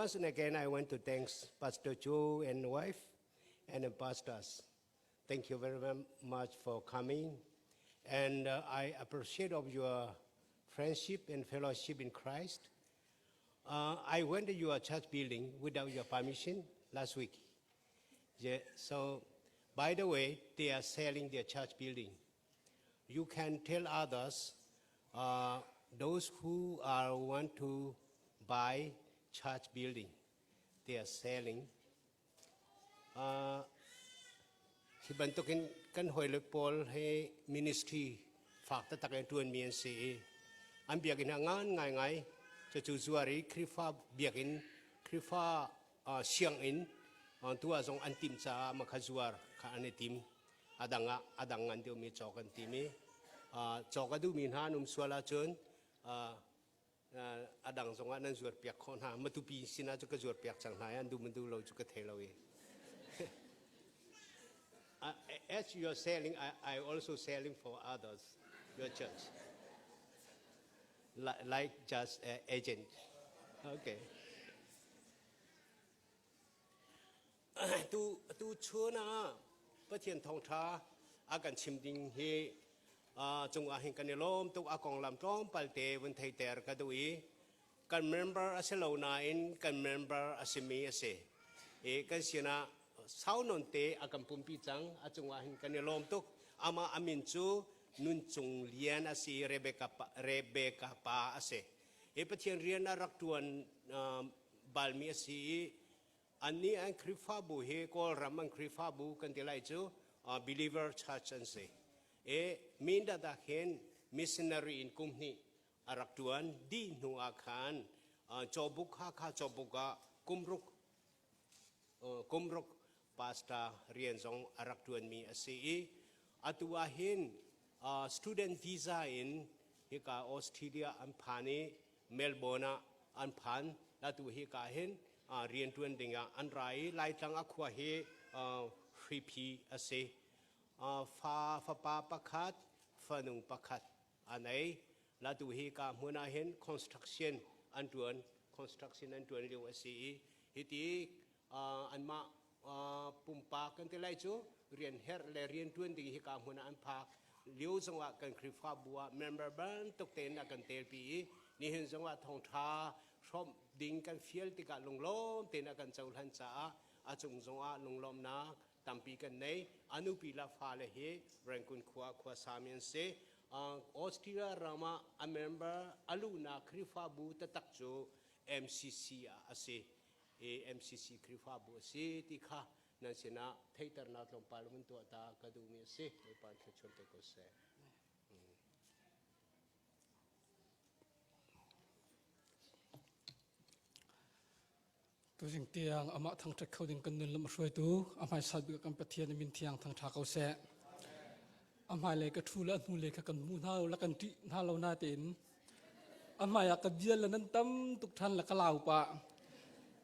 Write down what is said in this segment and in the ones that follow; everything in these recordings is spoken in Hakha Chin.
Once again, I want to thank Pastor Joe and wife and the pastors. Thank you very much for coming. And uh, I appreciate of your friendship and fellowship in Christ. Uh, I went to your church building without your permission last week. Yeah, so, by the way, they are selling their church building. You can tell others, uh, those who are want to buy church building, they are selling. Uh, hi bantukin kan hawile pawl he ministry fak taktak in ṭuanmi an si i an biakinn ah ngan ngaingai cucu zuar i Khrihfa biakinn Khrihfa uh, sianginn uh, tu ah zong an timh caah mah kha zuar kha an i tim a dang ah a dang an deuhmi cawk an tim i uh, cawk a duhmi hna an um sual ahcun uh, a dang zongah nan zuar piak khawh hna matupi sinah cu ka zuar piak cang hna i an duh duh lo cu ka thei lo i as you are selling I, I also selling for others your church like just uh, agent okay tu tu chun ah Pathian thawngtha a kan chim ding hi cungah hin kan i lawm tuk a konglam tlawmpal te vun theiter ka duh i kan member a si lo nain kan member a simi a si i kan sinah sau non te a kan pumpi cang a cungah hin kan i lawm tuk amah a min cu Nun Cung Lian a si Rebecca pa, Rebecca pa a si hi Pathian rian a rak tuan balmi a si i Annih an Khrihfabu hi Kawlram an Khrihfabu kan ti lai cu believer church an si. E Mindat ah khin missionary in kum hnih a rak tuan dih hnu ah khan Cawbuk Hakha Cawbuk ah kumruk kumruk pastor rian zong a rak tuanmi a si i atu ah hin student visa in hika Australia an phan i Melbourne ah an phan atu hika hin rianṭuan dingah an ra i Laitlang a khua hi hriphi a si. Fa fapa pakhat, fanu pakhat a nei. Latu hi ka hmun ah hin construction an ṭuan, construction an ṭuan lio a si i hiti anmah pumpak kan ti lai cu rian herh le rian ṭuan ding hi ka hmun ah an phak lio zongah kan Khrihfabu ah member bantuk tein a kan telpi i nihin zongah thawngṭha hrawmh ding kan fial tikah lunglawm tein a kan cohlan caah a cung zongah lunglawmhnak tampi kan nei. A nupi le fale hi Rangoon khua khuasami an si. Australia ram ah a member a luhnak Khrihfabu taktak cu MCC ah a si. I MCC Khrihfabu a si ti kha nan sinah theihternak tlawmpal vun tuah ta ka duhmi a si. Bawipa thluachuah te ko seh. Tuzing tiang amah thangṭhat kho ding kan nun lam a hruaitu a hmaisat bik kan Pathian min thiang thangṭha ko seh. A hmailei ka ṭhu le a hnulei kha kan hmu hna lo le kan ṭih hna lo natein a hmai ah ka bia le nan tam tuk ṭhan le ka lau pah.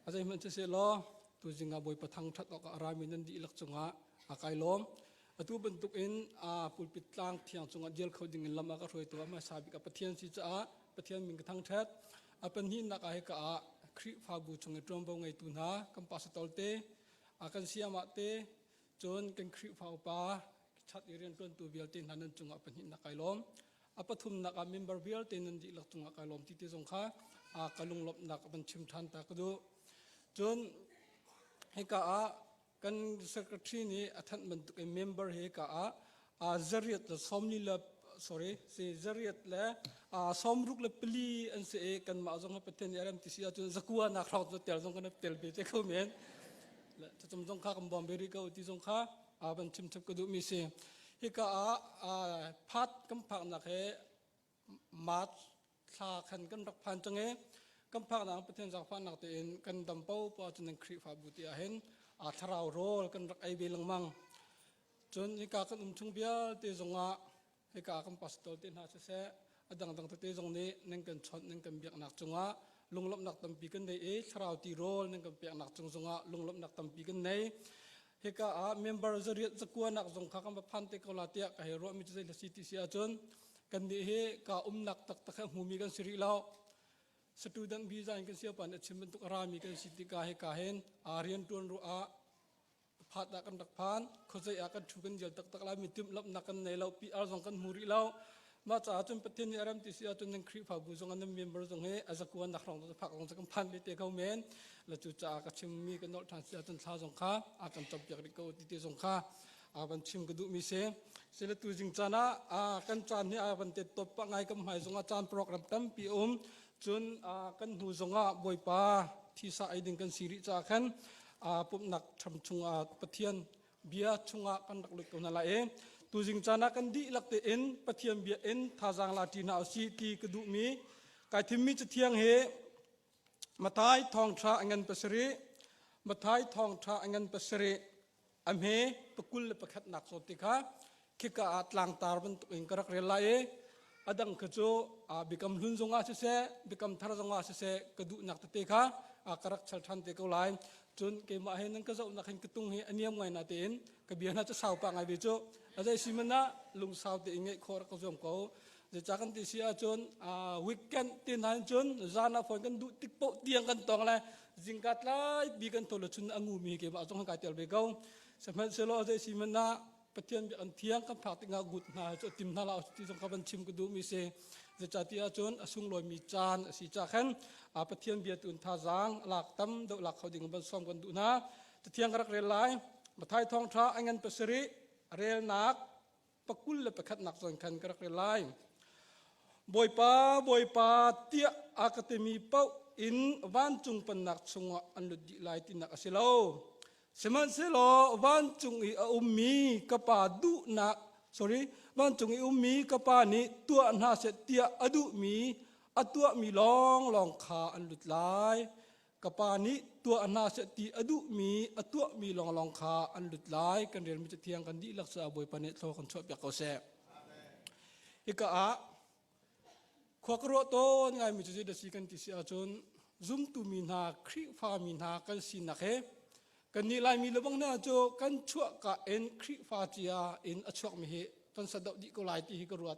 A zeihmanh siseh law tuzing ah Bawipa thangṭhat awkah a rami nan dihlak cungah a kai lawm. Atu bantuk in a pulpit tlang thiang cungah dial kho ding in lam a ka hruaitu a hmasa bik a Pathian si caah Pathian min ka thangṭhat. A pahnihnak ah hika ah Khrihfabu chung i ṭuanvo ngeitu hna kan pastor te, a kan siamah te, cun kan Khrihfa upa chat i rianṭuantu vialte hna nan cungah pahnihnak kai lawm. A pathumnak ah member vialte nan dihlak cungah kai lawm ti te zong kha ka lunglawmhnak van chim ṭhan ta ka duh. Cun hika ah kan secretary nih a thanh bantuk in member he ka ah zariat le sawmli le sorry si zariat le sawmruk le pali an si i kanmah zong Pathian nih a rem ti si ahcun zakua nak hrawng cu tel zong kan tel ve te kho men cucum zong kha kan bawm ve rih ko ti zong kha van chim chap ka duhmi si hika ah phat kan phaknak he March thla khan kan rak phan cang i kan phaknak Pathian zaangfahnak tein kan dam paohpaoh ahcun nan Khrihfabu ti ahhin a thlarau rawl kan rak ei ve lengmang. Cun hika kan um chung vialte zongah hika kan pastor te hna siseh a dangdang tete zong nih nan kan chawnh nan kan biaknak cungah lunglawmhnak tampi kan nei i thlarau ti rawl nan kan peknak cung zongah lunglawmhnak tampi kan nei. Hika ah member zariat zakuanak zong kha kan va phan te ko la tiah ka hei ruahmi cu zei si ti si ahcun kannih hi ka umnak taktak he hmumi kan si rih lo. Student visa in kan siapa nih a chim bantuk a rami kan si tikah hika hin rianṭuan ruah ah phat ah kan rak phan. Khuazei ah kan ṭhu kan dial taktak lai mi timhlamhnak kan nei lo, PR zong kan hmu rih lo. Mah caah cun Pathian nih a rem ti si ahcun nan Khrihfabu zong nan member zong hi a zakuan nak hrawng cu phak zong cu kan phan ve te ko men. La cu caah ka chimmi ka nolh ṭhan si ahcun thla zong kha a kan campiak rih ko ti te zong kha a van chim ka duhmi si. Sile tu zing caan ah kan caan hi a van te top pah ngai kan hmai zongah caan program tampi um. Cun kan hnu zongah Bawipa thisa ei ding kan si rih caah khan pumhnak ṭham chungah Pathian bia chungah kan rak lut ko hna lai i tuzing caan ah kan dihlak tein Pathian bia in thazaang la ṭi hna usih ti ka duhmi kai thimmi cathiang hi Mathai thawngṭha a ngan pasarih Mathai thawngṭha a ngan pasarih a hme pakul le pakhatnak zawn ti kha khika ah tlangtar bantuk in ka rak rel lai i a dang kha cu biakam hlun zongah siseh biakam thar zongah siseh ka duhnak tete kha ka rak chal ṭhan te ko lai. Cun keimah he nan ka zohnak hin ka tung hi a niam ngai na tein ka bia hna cu sau pah ngai ve cu. A zei si man ah lungsau tein ngeih khawh rak ka zuam ko. Zeicah kan ti si ahcun weekend te hna hin cun zan ah phone kan duh tik paoh tiang kan tong le zingka tlai bi kan tho le chun a ngumi keimah zong kan kai tel ve ko. Sihmanhsehlaw zei si man ah Pathian bia an thiang kan phak tikah gut hna cu tim hna la ti zong kha van chim ka duhmi si. Zeicahtiah ahcun a sunglawimi caan a si cah khan Pathian bia tu in thazaang lak tam deuh lak kho ding van sawm kan duh hna. Cathiang ka rak rel lai. Mathai thawngṭha a ngan pasarih relnak pakul le pakhatnak zawn khan ka rak rel lai. Bawipa, Bawipa tiah a ka timi paoh in vancung pennak chungah an lut dih lai tinak a si lo. Sihmanhsehlaw vancung i a ummi ka Pa duhnak sorry vancung i ummi ka Pa nih tuah hna seh tiah a duhmi a tuahmi lawnglawng kha an lut lai. Ka Pa nih tuah hna seh ti a duhmi a tuahmi lawnglawng kha an lut lai. Kan relmi cathiang kan dihlak caah Bawipa nih thlaw kan chuahpiak ko seh. Hika ah Khua ka ruah tawn ngaimi cu zeidah si kan ti si ahcun zumtu mi hna Khrihfa mi hna kan sinak he kannih Laimi le bang hna cu kan chuahka in Khrihfa cia in a chuakmi hi kan sadoh dih ko lai ti hi ka ruat.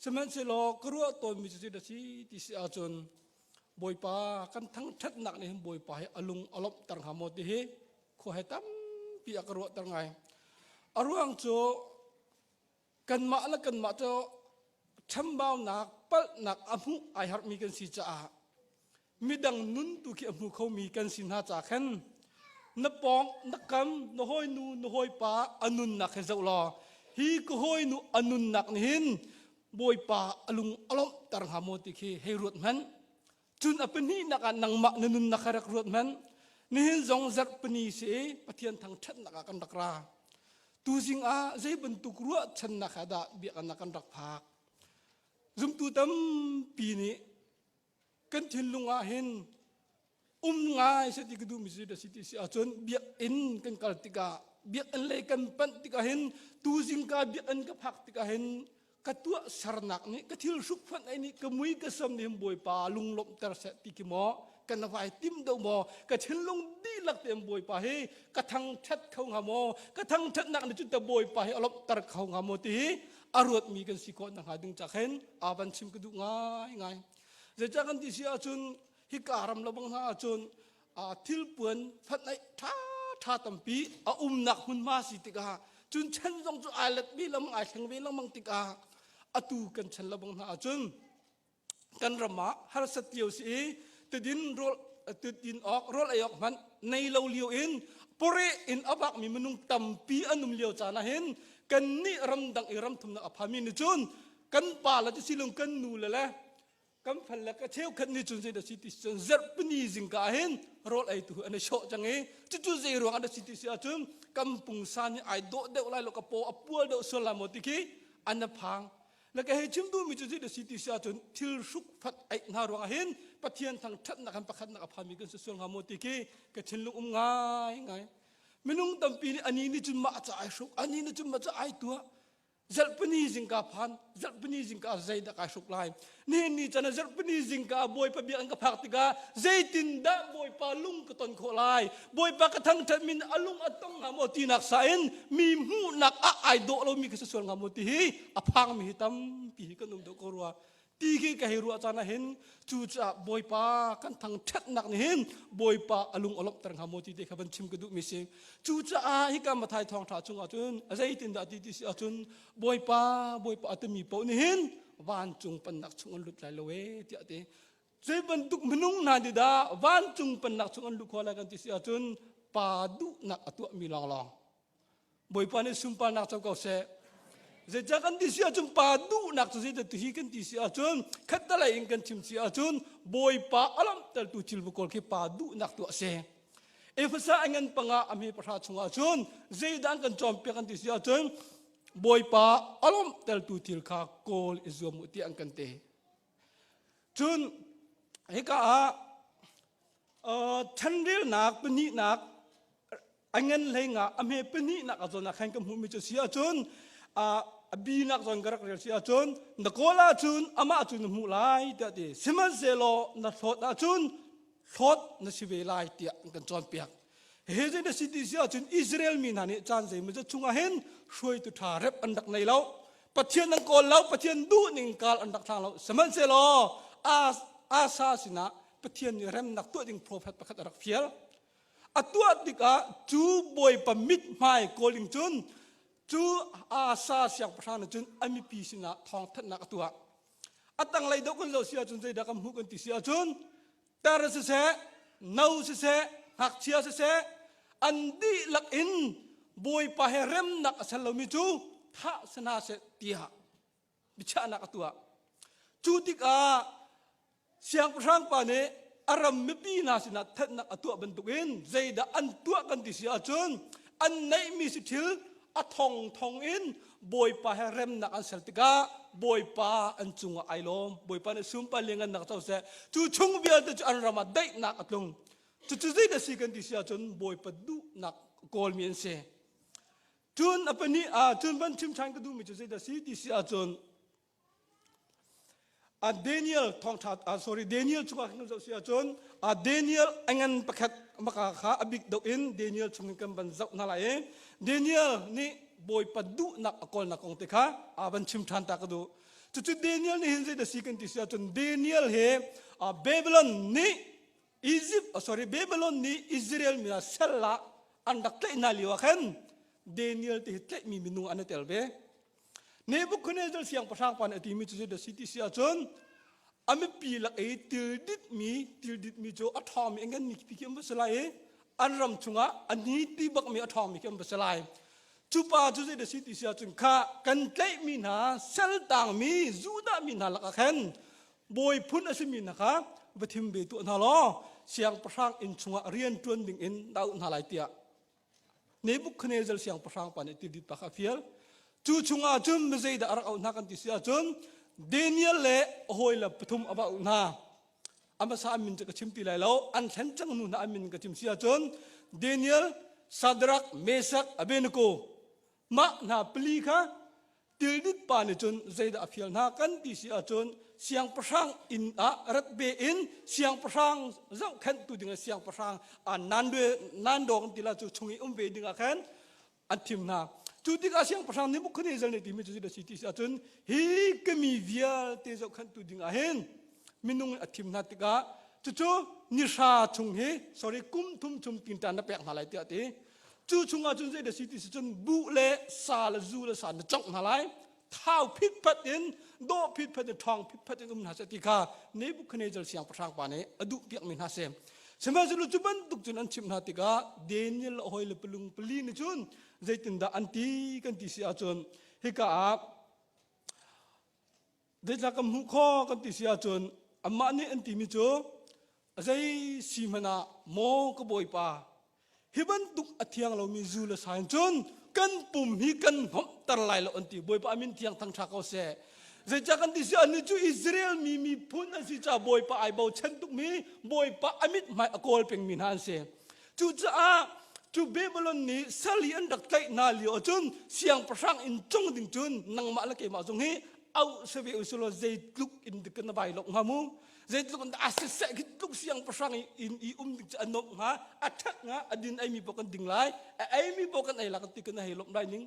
Sihmanhsehlaw ka ruah tawnmi cu zeidah si ti si ahcun Bawipa kan thangṭhatnak nih hin Bawipa hi a lung a lawmhter hnga maw ti hi khua he tampi a ka ruahter ngai. A ruang cu kanmah le kanmah cu chambaunak palhnak a hmuh ai harhmi kan si caah midang nun tu khi a hmu khomi kan si hna ca khan na pawng na kam na hawinu na hawipa a nunnak he zoh law hi ka hawinu a nunnak nih hin bawipa a lung a lawmhter hnga maw ti khi hei ruat hmanh. Cun a pahnihnak ah nangmah na nunnak kha rak ruat hmanh. Nihin zong zarhpini si i Pathian thangṭhatnak ah kan rak ra. Tuzing ah zei bantuk ruahchannak ah dah biakinn ah kan rak phak? Zumtu tampi nih kan thinlung ah hin um ngai seh ti ka duhmi cu si ti si ahcun biakinn kan kal tikah biakinn lei kan panh tikah hin tuzing ka biakinn ka phak tikah hin ka tuahsernak nih ka thil hrukfanh ai nih ka mui ka sam nih Bawipa lunglawmhter seh ti khi maw kan vai tim do maw ka thinlung dihlak tein Bawipa hi ka thangṭhat kho hnga maw ka thangṭhatnak nih cun ta Bawipa hi a lawmhter kho hnga maw ti hi a ruatmi kan si khawh nakhnga ding ca khin a van chim ka duh ngai ngai zeicah kan ti si ahcun hika ram lo bang hna ahcun thilpuan fanaih ṭha ṭha tampi a umnak hmunhma si tikah cun chan zong cu ai let ve lengmang ai thleng ve lengmang tikah atu kan chan lebang hna ahcun kan ram ah harsat lio si i tidin rawl tidin awk rawl ei awk hmanh nei lo lio in pore in a vakmi minung tampi an um lio caan ah hin kan nih ramdang i ramthumnak a phami nih cun kan pa le cu silung kan nu le le kan fal le ka cheukhat nih cun zeidah si ti cun zarhpini zingka ah hin rawl ei tu an i sawh cang i cucu zei ruang ah si ti si ahcun kan pungsan hi ai dawh deuh lai lo ka paw a pual deuh sual lai maw ti khi an a phang le ka hei chim duhmi cu zeidah si ti si ahcun thil hruk fat eih hna ruang ah hin Pathian thangṭhatnak han pakhatnak a phami kan si sual hnga maw ti khi ka thinlung um ngai ngai minung tampi nih ani nih cun mah ca ai hruk ani nih cun mah ca ai tuah Zarhpini zingka phan, zarhpini zingka zeidah kai hruk lai? Nihin ni can ah zarhpini zingka Bawipa biakinn ka phak tikah zeitindah Bawipa lung ka ton khawh lai? Bawipa ka thangṭhat min a lung a tong hnga maw tinak sa in mi hmuhnak ah ai dawh lomi ka si sual hnga maw ti hi a phangmi hi tampi hi kan um deuh ko rua. Ti khi ka hei ruah caan ah hin cucaah Bawipa kan thangṭhatnak nih hin Bawipa a lung a lawmhter hnga maw ti te kha van chim ka duhmi si. Cucaah hika Matthai thawngṭha chungah cun a zeitindah ti ti si ahcun Bawipa Bawipa a timi paoh nih hin vancung pennak chung an lut lai lo ee tiah a ti. Zei bantuk minung hna nih dah vancung pennak chung an luh khawh lai kan ti si ahcun pa duhnak a tuahmi lawnglawng Bawipa nih sunparnak co ko seh. Zeicah kan ti si ahcun pa duhnak cu zeidah hi kan ti si ahcun khattalei in kan chim si ahcun Bawipa a lamhtertu thil va kawl khi pa duhnak tu a si. Efesa a ngan panga a hme pahra chungah cun zeidah an kan cawnpiak kan ti si ahcun Bawipa a lawmhtertu thil kha kawl i zuam u tiah an kan ti. Cun hika ah ṭhenrelnak pahnihnak a ngan hlei nga a hme pahnihnak a zawn ah khan ka hmuhmi cu si ahcun a binak zawn ka rak rel si ahcun na kawl ahcun amah cu na hmuh lai tiah ti sihmanhsehlaw na hlawt ahcun hlawt na si ve lai tiah an kan cawnpiak. Hi zei na si ti si ahcun Israel mi hna nih caan zeimawzat chungah hin hruaitu ṭha rep an rak nei lo. Pathian an kawl lo, Pathian duhning kal an rak thlang lo. Sihmanhsehlaw Asa sinah Pathian nih remnak tuah ding profet pakhat a rak fial. A tuah tikah cu Bawipa mithmai kawl ding cun cu Asa siangpahrang nih cun a mipi sinah thawngthanhnak a tuah. A tanglei deuh kan zoh si ahcun zeidah kan hmuh kan ti si ahcun tar siseh, no siseh, ngakchia siseh, an dihlak in Bawipa he remnak a ser lomi cu thah si hna seh tiah biachahnak a tuah. Cu tikah siangpahrang pa nih a ram mipi hna sinah thanhnak a tuah bantukin zeidah an tuah kan ti si ahcun an neihmi si thil a thongthong in Bawipa he remnak an ser tikah Bawipa an cungah ai lawm. Bawipa nih sunpar lianngannak co seh. Cu chung vialte cu an ram ah daihnak a tlung. Cucu zeidah si kan ti si ahcun Bawipa duhnak kawlmi an si. Cun a pahnih ah cun van chim ṭhan ka duhmi cu zeidah si ti si ahcun A Daniel thawngṭha uh, sorry Daniel chungah kan zoh si ahcun uh, Daniel a ngan pakhat maka kha a bik deuh in Daniel chung in kan van zoh hna lai i Daniel nih Bawipa duhnak a kawlnak kong te kha a van chim ṭhan ta ka duh. Cucu Daniel nih hin zeidah si kan ti si ahcun Daniel he uh, Babylon nih Egypt oh, sorry Babylon nih Israel mi sal ah an rak tlaih hna lio ah khan Daniel te hi tlaihmi minung an i tel ve. Nebuchadnezzar siangpahrang pa nih a timi cu zeidah si ti si ahcun a mipi lak i tilditmi tilditmi cu a ṭhawngmi a nganmi khi an va si lai i an ram chungah a ni ti bakmi a ṭhawngmi khi an va si lai. Cu pa cu zeidah si ti si ahcun kha kan tlaihmi hna saltangmi Judah mi hna lakah khan bawi phun a simi hna kha va thim ve tuah hna law siangpahrang inn chungah rian ṭuan dingin na auh hna lai tiah Nebuchadnezzar siangpahrang pa nih tildit pa kha a fial. Cu chungah cun mizeidah a rak auh hna kan ti si ahcun Daniel le a hawile pathum a va auh hna. A hmasa an min cu ka chim ti lai lo. An thlen cang hnu hna an min ka chim si ahcun Daniel, Shadrach, Meshach, Abednego mah hna pali kha Tildit pa nih cun zeidah a fial hna kan ti si ahcun siangpahrang inn ah rat be in siangpahrang zohkhenhtu dingah siangpahrang nan dawng ti la cu chung i um ve dingah khan an thim hna. Cu tikah siangpahrang Nebuchadnezzar nih timi cu zeidah si ti si ahcun hi ka mi vialte zohkhenhtu dingah hin minung a thim hna tikah cucu nihra chung hi sorry kum thum chung tinṭan na pek hna lai tiah a ti. Cu chungah cun zei dah si ti si cun buh le sa le zu le sa na congh hna lai. Thau phitphat in dawh phitphat in ṭhawng phitphat in um hna seh ti kha Nebuchadnezzar siangpahrang pa nih a duh piakmi hna si. Sihmanhsehlaw cu bantuk cun an chimh hna tikah Daniel le hawi le palung pali nih cun zeitindah an ti kan ti si ahcun hika ah Zeicah kan hmuh khawh kan ti si ahcun amah nih an timi cu a zei si hmanh ah maw ka bawipa hi bantuk a thiang lomi zu le sa in cun kan pum hi kan hnomhter lai lo an ti bawipa min thiang thangṭha ko seh zeicah kan ti si annih cu Israel mi miphun an si caah bawipa ai bochan tukmi bawipa a mithmai a kawl pengmi hna an si Cucaah cu Babylon nih sal i an rak tlaih hna lio ahcun siangpahrang inn cung ding cun nangmah le keimah zong hi auh si ve usulaw zeitluk in dik na vai lok hnga mu zeitluk in a siseh khi tluk siangpahrang inn i um ding cu a nuamh hnga a ṭhat hnga a din eimi paoh kan ding lai a eimi paoh kan ei la kan ti kan hei lawmh lai ning.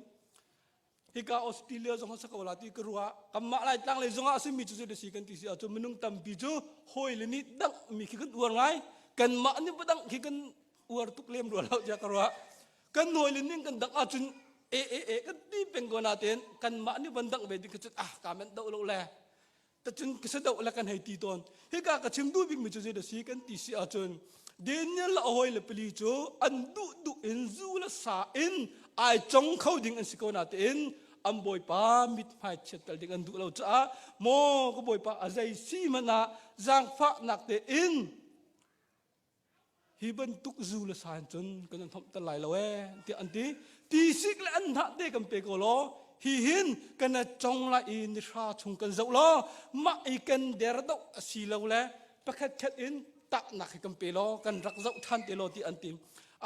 Hika Australia zong sa ko la ti ka ruah. Kanmah lai tlang lei zongah a simi cu zei si kan ti si ahcun minung tampi cu hawi le nih dangh mi khi kan uar ngai. Kanmah nih va dangh khi kan uar tuk lem rua lo tiah ka ruah. Kan hawi le ning kan dangh ahcun e e e kan ti peng ko natein kanmah nih van dangh ve ding khi cun ah ka men doh lo le tacun ka do le kan hei ti tawn. Hika ka chim duh bikmi cu zei dah si kan ti si ahcun Daniel le a hawi le pali cu an duh duh in zu le sa in ai cong kho ding an si ko natein an bawipa mithmai chiattal ding an duh lo caah maw ka bawipa a zei si hmanh ah zaangfahnak tein Hi bantuk zu le sa in cun kan in thomhter lai lo ee tiah an ti. Tisik le an hnah te kan pe ko law hi hin kan a cong lai i nihra chung kan zoh law mah i kan der doh a si lo le pakhat khat in tahnak hi kan pe law kan rak zoh ṭhan te law ti an ti.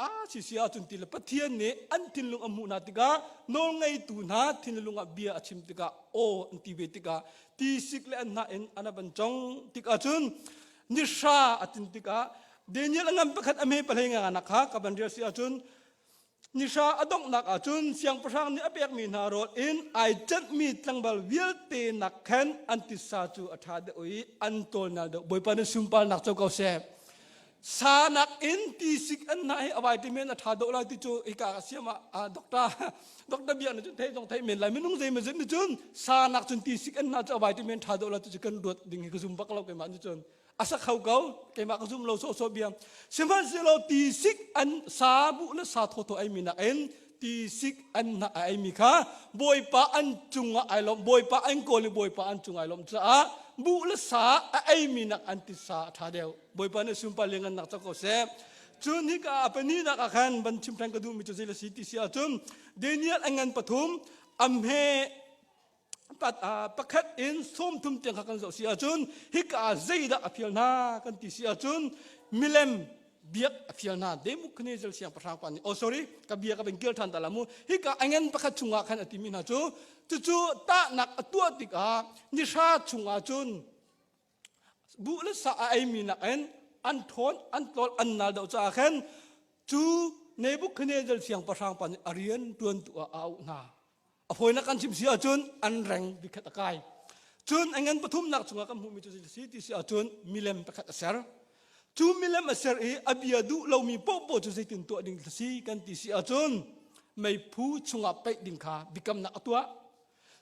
A si si ahcun ti le Pathian nih an thinlung a hmuh hna tikah nawlngeitu hna thinlung ah bia a chim tikah aw an ti ve tikah tisik le an hnah in an a van cong tik ahcun nihra a tin tikah Daniel a ngan pakhat a me pahlei nga nak kha ka van rial si ahcun nihra a donghnak ahcun siangpahrang nih a pekmi hna rawl in ai cenhmi tlangval vialte nak khan an titsa cu a ṭha deuh i an tawlnal deuh Bawipa nih sunparnak co ko seh sa nak in tisik an hna hi a vitamin a ṭha deuh lai ti cu hika ka siam ah doctor doctor bia na cun thei zong thei men lai minung zei ma zin ni cun sa nak cun ti sik an na cu a vitamin tha deuh la tu cu kan ruat ding hi ka zum bak lo keimah ni cun a sak kho ko keimah ka zum lo so so bia sihmanhsehlaw ti sik an sa bu le sa tho tho ai mi nak in ti sik an na ai mi kha bawipa an cungah ai lom bawipa an kawl i bawipa an cung ai lom caah bu le sa a ei mi nak an ti sa a tha deuh bawipa nih sunpar liangan nak cang ko seh Cun hika ah pahnihnak ah khan van chim ṭhan ka duhmi cu zei le si ti si ahcun Daniel a ngan pathum a hme pakhat in 30 tiang kha kan zoh si ahcun hika ah zeidah a fial hna kan ti si ahcun milem biak a fial hna Nebuchadnezzar siangpahrang pa nih oh sorry ka bia ka van kir ṭhan ta la mu hika a ngan pakhat chungah khan a timi hna cu cucu tahnak a tuah tikah nihra chungah cun buh le sa a eimi nakin an ṭhawn an tlawl an nal deuh caah khan cu Nebuchadnezzar siangpahrang pa nih a rian ṭuantu ah a auh hna. A fawinak kan chim si ahcun an reng bikhat a kai. Cun a ngan pathumnak chungah kan hmuhmi cu si ti si ahcun milem pakhat a ser. Cu milem a ser i a bia duh lomi paohpaoh cu zeitin tuah ding si kan ti si ahcun meiphu chungah paih ding kha biakamnak a tuah.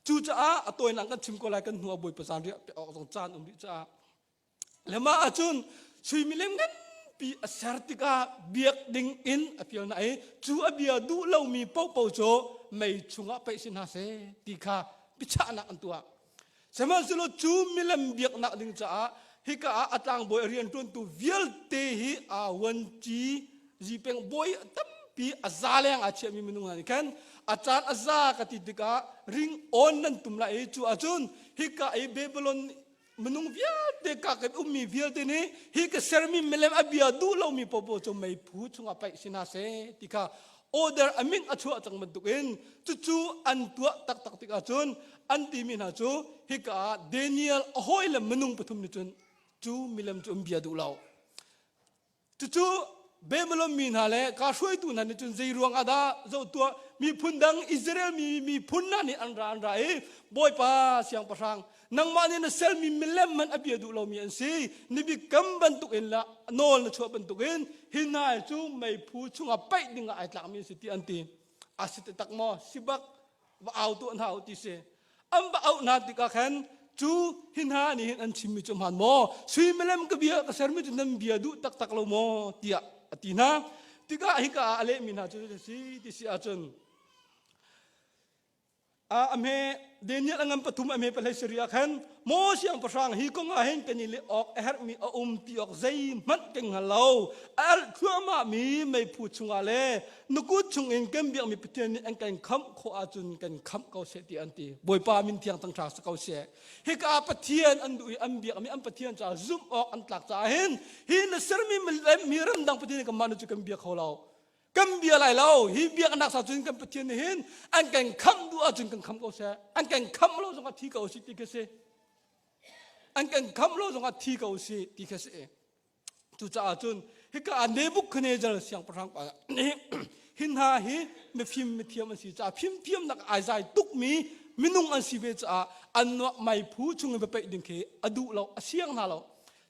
Cucaah a tawinak kan chim ko lai kan hnu ah Bawipa zan riah pek awk zong caan um rih caah le mah ahcun sui milem nganpi a ser tikah biak ding in a fial na i cu a bia duh lomi paohpaoh cu mei chungah paih si hna seh ti kha biachahnak an tuah. Sihmanhsehlaw cu milem biaknak ding caah hika ah a tlangbawi a rianṭuantu vialte hi aa vuanci zipeng bawi tampi a za leng aa chiahmi minung hna nih khan a caan a za ka ti tikah ring awn nan tum lai i cu ahcun hika i Babylon minung vialte ka kan ummi vialte nih hi ka sermi milem a bia duh lomi popo cu meiphu chungah paih si hna seh ti kha order a min a chuah cang bantukin cucu an tuah taktak tikah cun an timi hna cu hika ah Daniel a hawile minung pathum nih cun cu milem cu an bia duh lo Cucu Babylon mi hna le ka hruaitu hna nih cun zei ruang ah dah zoh tuah miphun dang Israel mi miphun hna nih an ra an ra i Bawipa siangpahrang nangmah nih na sermi milem hmanh a bia duh lomi an si ni biakam bantukin la nawl na chuah bantukin hi hna cu meiphu chungah paih dingah ai tlakmi an si ti an ti a si tak maw si bak va au tuah hna u ti si an va auh hna tikah khan cu hi hna nih hin an chimmi cu hmaan maw sui milem ka bia ka sermi cu nan bia duh taktak lo maw tiah a ti hna tikah hika ah a lehmi hna cu si ti si ahcun a hme Daniel a ngan pathum a hme pahlei sari ah khan maw siangpahrang hi kong ah hin kan i leh awk a herhmi a um ti awk zeihmanh kan hngal lo a alh thluahmah mi meiphu chungah le na kut chungin kan biakmi Pathian nih an kan khamh khawh ahcun kan khamh ko seh ti an ti Bawipa min thiang thangṭha si ko seh hika Pathian an duh i an biakmi an Pathian caah zumh awk an tlak caah hin hi na sermi milem mi ramdang Pathian nih kanmah nu cu kan bia kho lo kan bia lai lo hi biaknak sa cun kan Pathian nih hin an kan khamh duh ahcun kan khamh ko seh an kan khamh lo zongah thi ko si ti khi si an kan khamh lo zongah thi ko si ti khi si Cucaah cun hika ah Nebuchadnezzar siangpahrang pa nih Hi hna hi mifim mithiam an si caah fimthiamnak ai zai tukmi minung an si ve caah an nuak meiphu chung in va peih ding khi a duh lo, a siang hna lo.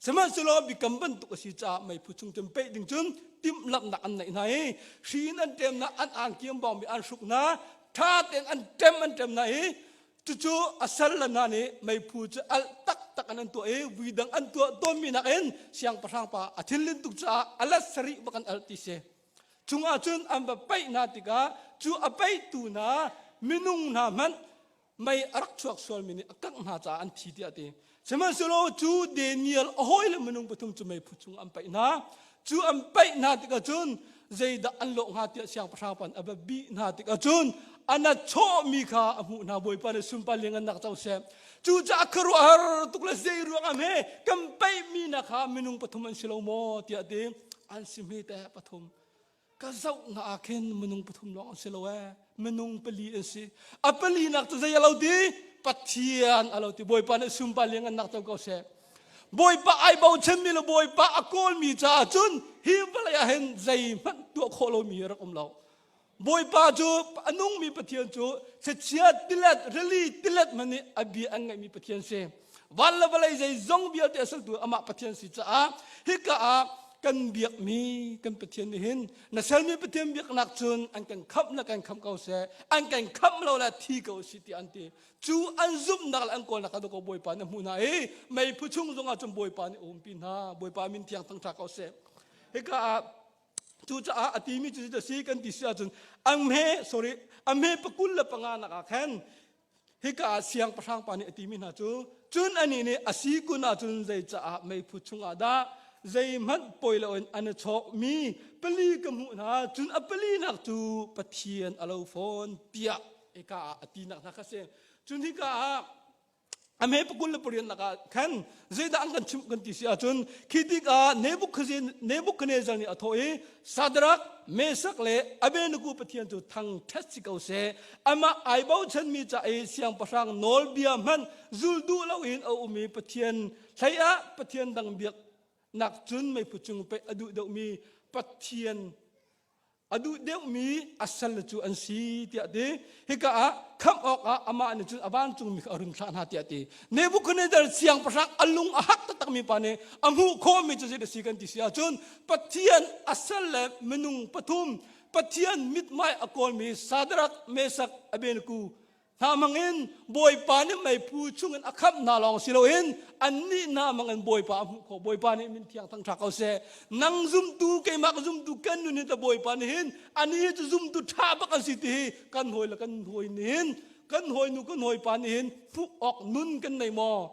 Sihmanhsehlaw biakam bantuk a si caah meiphu chung cun peih ding cun timhlamhnak an neih hna i hri in an ṭem hna, an angki an bawngmi an hruk hna, ṭha tein an ṭem an ṭem hna i cucu a sal le hna nih meiphu cu alh taktak in an tuah i vui dang an tuah tawnmi nakin siangpahrang pa a thinlin tuk caah a let sarih bak an alh ti si. Chungah cun an va paih hna tikah cu a paihtu hna minung hna hmanh mei a rak chuak sualmi nih a kangh hna caah an thi tiah a ti. Sihmanhsehlaw cu Daniel a hawile minung pathum cu meiphu chung an paih hna. Cu an paih hna tikah cun zeidah an lawh hnga tiah siangpahrang pan a va bih hna tikah cun an a chawhmi kha a hmuh hna Bawipa nih sunpar liangannak co seh. Cucaah khuaruahhar tuk le zei ruangah hme kan paihmi hna kha minung pathum an si lo maw tiah a ti. An si hme te pathum. Ka zoh na ah khin minung pathum lawng an si lo ee. Minung pali an si. A pali nak cu zei a lo ti? Pathian a lo ti. Bawipa nih sunpar liangannak co ko seh. Bawipa ai bochanmi le Bawipa a kawlmi caah cun hi vawlei ah hin zeihmanh tuah khawh lomi rak um lo. Bawipa cu a nungmi Pathian cu thlichia tilet rili tilet hmanh nih a bia an ngaihmi Pathian si. Van le vawlei zeizong vialte a sertu amah Pathian si caah hika ah kan biakmi kan Pathian nih hin na sermi Pathian biaknak cun an kan khamh le kan khamh ko seh an kan khamh lo le thi ko si tiah an ti cu an zumhnak le an kawlnak kha ko Bawipa nih a hmuh hna i meiphu chung zongah cun Bawipa nih a umpi hna Bawipa min thiang thangṭha ko seh hika ah Cucaah a timi cu a si kan ti si ahcun a hme sorry a hme pakul le panga nak ah khan hika ah siangpahrang pa nih a timi hna cu cun anih nih a si kun ahcun zei caah meiphu chungah dah zeihmanh poi loin an i chawkmi pali ka hmuh hna cun a pali nak cu Pathian a lo fawn tiah hika ah a tinak hna kha si cun hika ah A hme pakul le pariat nak ah khan zeidah an kan chimh kan ti si ahcun khi tikah Nebuchadnezzar nih a thawh i Sadrak, Mesak le Abednego Pathian cu thangṭhat si ko seh. Amah ai bochanmi ca i siangpahrang nawlbia hmanh zul duh loin a um i Pathian hlei ah Pathian dang biaknak cun meiphu cung pei a duh deuhmi Pathian a duh deuhmi a salle cu an si tiah ti hika ah khamh awkah amah nih cun a vancungmi kha a run thlah hna tiah ti Nebuchadnezzar siangpahrang a lung a hak taktakmi pa nih a hmuh khawhmi cu zei a si kan ti si ahcun Pathian a salle minung pathum Pathian mithmai a kawlmi Sadrak Mesak Abednego Hna hmangin Bawipa nih meiphu chungin a khamh hna lawng si loin annih hna hmangin Bawipa a hmuh khawh. Bawipa nih min thiang thangṭha ko seh. Nang zumtu keimah ka zumtu kan nun hin ta Bawipa nih hin anih cu zumtu ṭha bak an si ti hi kan hawi le kan hawi nih hin kan hawinu kan hawipa nih hin hmuh awk nun kan nei maw?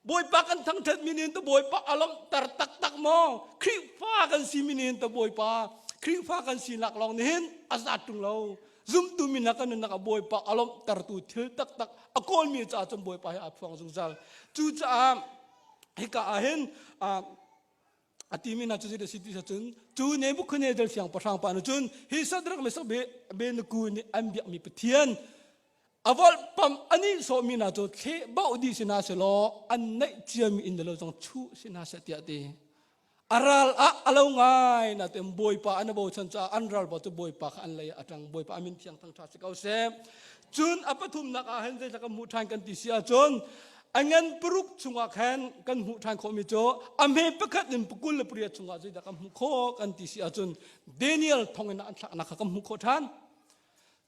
Bawipa kan thangṭhat mi nih ta Bawipa a lawmhter taktak maw? Khrihfa kan si mi nih ta Bawipa Khrihfa kan sinak lawng nih hin a zat ṭung lo. Zumtu mi hna kan nunnak ah Bawipa a lawmhtertu thil taktak a kawlmi caah cun Bawipa hi aa phuang zungzal. Cucaah hika ah hin a timi hna cu zei si ti cun cu Nebuchadnezzar siangpahrang pa nih cun hi Sadrak Mesak Abednego nih an biakmi Pathian A volhpamh a nihsawhmi hna cu thleh bauh dih si hna sehlaw an neih ciami inn le lo zong chuh si hna seh tiah a ti. A ral ah a lo ngai nain Bawipa an i bochan caah an ral cu Bawipa kha an lei ah a ṭang. Bawipa a min thiang thangṭha si ko seh. Cun a pathumnak ah hin zeitlak kan hmuh ṭhan kan ti si ahcun a ngan paruk chungah khan kan hmuh ṭhan khawhmi cu a hme pakhat in pakul le pariat chungah zeidah kan hmuh khawh kan ti si ahcun Daniel thonginn ah an thlaknak kha kan hmuh khawh ṭhan.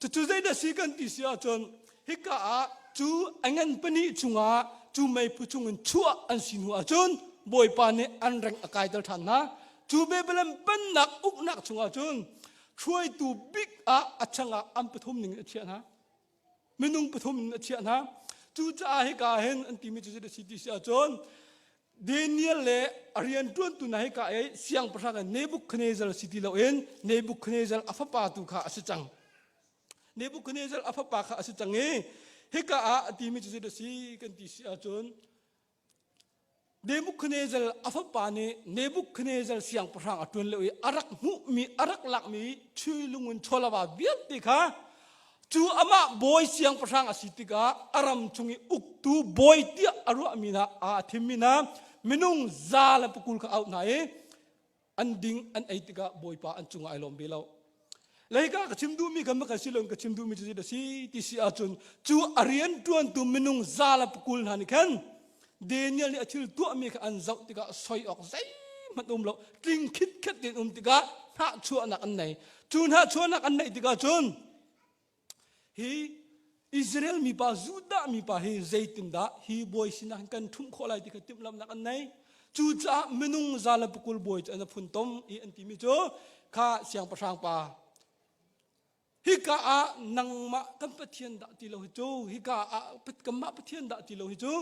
Cucu zeidah si kan ti si ahcun hika ah cu a ngan pahnih chungah cu meiphu chungin chuah an si hnu ahcun Bawipa nih an reng a kaiter ṭhan hna. Cu Babylon pennak uknak chungah cun hruaitu bik ah a changah an pathum ning in a chiah hna. Minung pathum in a chiah hna. Cucaah hika hin an timi cu zeidah si ti si ahcun Daniel le a rianṭuantu hna hika i siangpahrang in Nebuchadnezzar si ti loin Nebuchadnezzar a fapa tu kha a si cang. Nebuchadnezzar a fapa kha a si cang i hika ah a timi cu zeidah si kan ti si ahcun Nebuchadnezzar a fapa nih Nebuchadnezzar siangpahrang a ṭuan lio i a rak hmuhmi a rak lakmi chui lungun chawlava vialte kha Cu amah bawi siangpahrang a si tikah a ram chung i uktu bawi tiah a ruahmi hna aa thimmi hna minung za le pakul kha auh hna i an ding an ei tikah bawipa an cungah ai lawm ve lo. Leika ka chim duhmi kan ka si lo ka chim duhmi cu a si ti si ahcun cu a rianṭuantu minung za le pakul hna nih khan Daniel nih a thil tuahmi kha an zoh tikah soi awk zeihmanh um lo tling khitkhet tein um tikah hnahchuahnak an nei. Cu hnahchuahnak an neih tikah cun hi Israel mipa Judah mipa hi zeitindah hi bawi sinah hin kan ṭhumh khawh lai ti kha timhlamhnak an nei. Cucaah minung za le pakul bawi cu an phun tom i an timi cu kha siangpahrang pa hika ah nangmah kan Pathian dah ti lo hi cu hika ah kanmah Pathian dah ti lo hi cu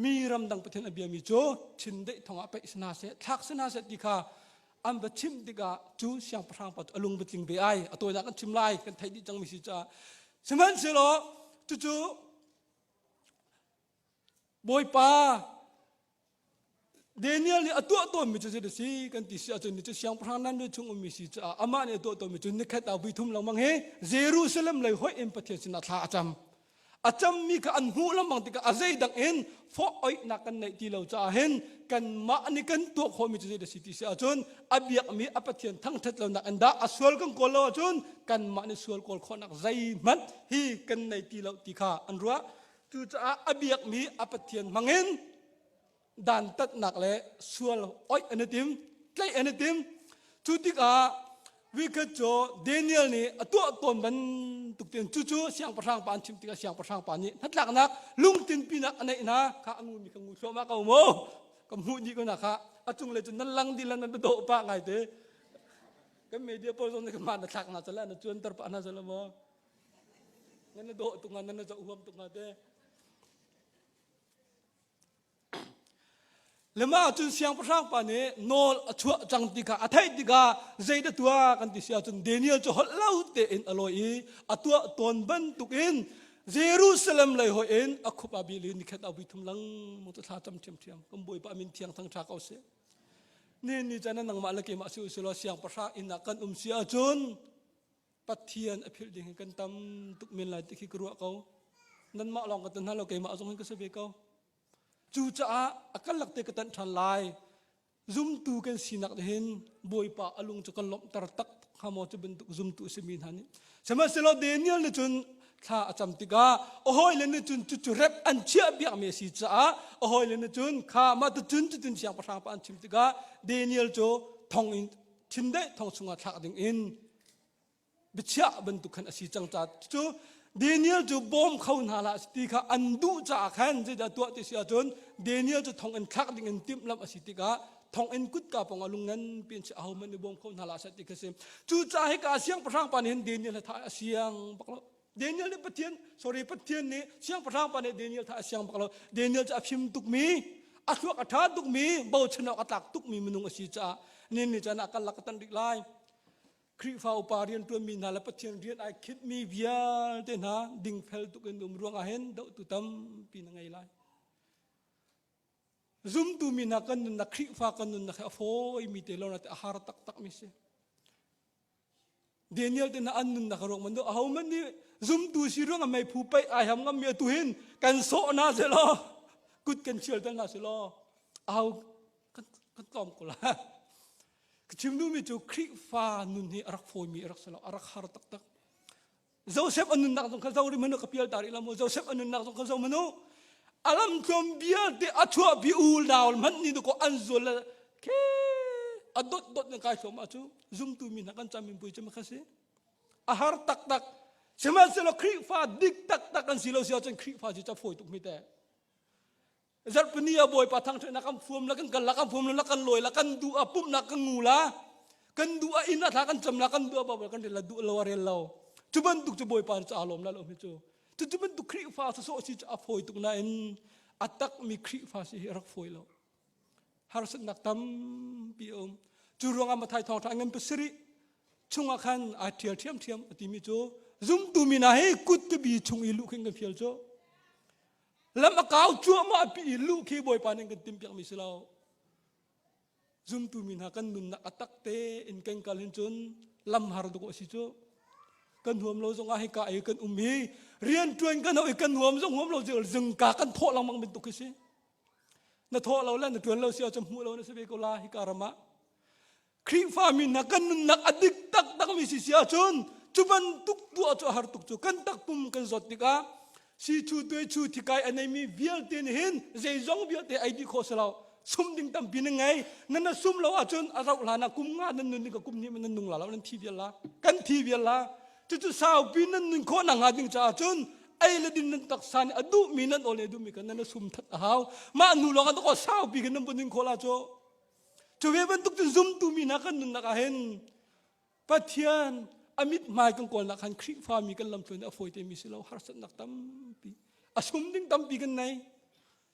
mi ramdang Pathian a biami cu chindeih thong ah paih si hna seh thlak si hna seh ti kha an va chimh tikah cu siangpahrang pa cu a lung va tling ve ai a tawinak kan chim lai kan theih dih cangmi si caah sihmanhsehlaw cucu Bawipa Daniel nih a tuah tawnmi cu zei a si kan ti si ahcun ni cu siangpahrang nan chung ummi si caah amah nih a tuah tawnmi cu nikhat ah vui thum lengmang hi Jerusalem lei hoih in Pathian sinah thla a cam. A cammi kha an hmuh lengmang tikah a zeidang in fawh oihnak kan neih ti lo caah hin kanmah nih kan tuah khawhmi cu zei a si ti si ahcun a biakmi a Pathian thangṭhat lonak in dah a sual kan kawl lo ahcun kanmah nih sual kawl khawhnak zeihmanh hi kan nei ti lo ti kha an ruah. Cucaah a biakmi a Pathian hmangin dantatnak le sual oih an i tim, tlaih an i tim. Cu tikah vikhat cu Daniel nih a tuah tawn bantuk tein cucu siangpahrang pa an chim tikah siangpahrang pa nih hnatlaknak lungtinpinak a neih hna kha a ngumi kha ngu thluahmah ko mu ka hmuh dih ko na kha a cunglei cu nan lang dih lan nan dawh pah ngai te kan media pawl zong nih ka na thlak na cala na cuanter pah na cala maw nan na dawh tuk nga nan na zoh huam tuk nga te Lema cun siangpahrang pa nih nawl a chuah cang ti kha a theih tikah zeidah tuah kan ti si ahcun Daniel cu holh lo tein a lawi i a tuah tawn bantukin Jerusalem lei hoih in a khup a bil i nikhat a vui thum lengmang cu thla cam ṭhiamṭhiam kan Bawipa min thiang thangṭha ko seh. Ni ni caan nangmah le keimah si usih law siangpahrang inn ah kan um si ahcun Pathian a philh ding hi kan tam tuk men lai ti khi ka ruah ko. Nanmah lawng ka tan hna lo keimah zong hin ka si ve ko. Cucaah a karlak te ka tanh ṭhan lai. Zumtu kan sinak nih hin Bawipa a lung cu kan lawmhter tak hnga maw cu bantuk zumtu a simi hna nih. Sihmanhsehlaw Daniel nih cun thla a cam tikah a hawile nih cun cucu rep an chiah biakmi a si caah a hawile nih cun kha mah tucun cutun siangpahrang pa an chim tikah Daniel cu thong in thindeih thong chungah thlak ding in biachiah bantuk khan a si cang ca cu Daniel cu bawm kho hna hlah ti kha an duh caah khan zeidah tuah ti si ahcun Daniel cu thong in thlak ding in timhlamh a si tikah thong in kutka pawng ah lung nganpi in si ahohmanh nih bawm kho hna hlah seh ti kha si cucaah hika siangpahrang pa nih hin Daniel he thah a siang bak lo Daniel nih Pathian sorry Pathian nih siangpahrang pa nih Daniel thah a siang bak lo Daniel cu a fim tukmi a thluak a ṭha tukmi bochan awk a tlak tukmi minung a si caah nin ni caan ah kan lak ka tan rih lai Khrihfa upa rianṭuanmi hna le Pathian rian ai khinhmi vialte hna dingfel tuk in um ruangah hin dohtu tampi na ngei lai. Zumtu mi hna kan nunnak Khrihfa kan nunnak hi a fawimi te lo na te a har taktakmi si. Daniel te hna an nunnak ruang man aho man nih zumtu si ruang ah meiphu paih ai ham ngammi atu hin kan sawh hna selaw kut kan chial tel hna selaw aho kan kan tlawm ko la Ka chim duhmi cu Khrihfa nun hi a rak fawimi a rak si lo, a rak har taktak. Joseph a nunnak zong kha zo rih manu ka pial ta rih lo mu. Joseph a nunnak zong kha zo manu. A lam tlawm vialte a chuahpi u nau hmanh ni ko an zual le khe a dot dot na kai thluahmah cu zumtu mi hna kan cam min pui cu kha si. A har taktak. Sihmanhsehlaw Khrihfa dik taktak kan si lo si ahcun Khrihfa cu ca fawi tuk mi te. Zarhpini ah Bawipa thangṭhatnak kan fuam la kan kal la kan fuam la kan lawi la kan duh ah pumhnak kan ngu la kan duh ah inn ah thla kan cam la kan duh ah Baibal kan rel la duh lo a rel lo cu bantuk cu Bawipa cu aa lawm la lo hi cu cu cu bantuk Khrihfa sawsawh si cu a fawi tuk nain a takmi Khrihfa si hi a rak fawi lo harsatnak tampi a um cu ruangah Mathai thawngṭha ngan pasarih chungah khan aa ṭhial ṭhiamṭhiam a timi cu zumtu mi hna hi kut bi chung i luh khin kan fial cu Lam a kau cuahmah pi i luh khi Bawipa nih kan timhpiakmi si lo. Zumtu mi hna kan nunnak a tak te in kan kal hin cun lam har duk a si cu. Kan huam lo zongah hika i kan um hi rian ṭuan kan ho i kan huam zong huam lo zingka kan thawh lengmang bantuk khi si. Na thawh lo le na ṭuan lo si ahcun hmuh lo na si ve ko la hika ram ah. Khrihfa mi hna kan nunnak a dik taktakmi si si ahcun Cu bantuk tuah cu a har tuk cu kan takpum kan zawt tikah si chu tuai chu thikai a neimi vialte nih hin zeizong vialte ei dih khawh si lo. Sum ding tampi na ngei. Nan na sum lo ahcun a rauh hlan ah kum nga nan nun ding ka kum hnih nan nung la lo nan thi vial la. Kan thi vial la. Cucu saupi nan nun khawh nak hnga ding caah cun ei le din nan taksa nih a duhmi nan awl nih a duhmi kha nan sum that a hau. Mah nu lawng ah saupi kan nan va nun khawh la cu. Cu ve bantuk cun zumtu mi hna kan nunnak ah hin Pathian a mithmai kan kawlnak khan Khrihfa mi kan lamtluan a fawi te mi si lo harsatnak tampi a sum ding tampi kan nei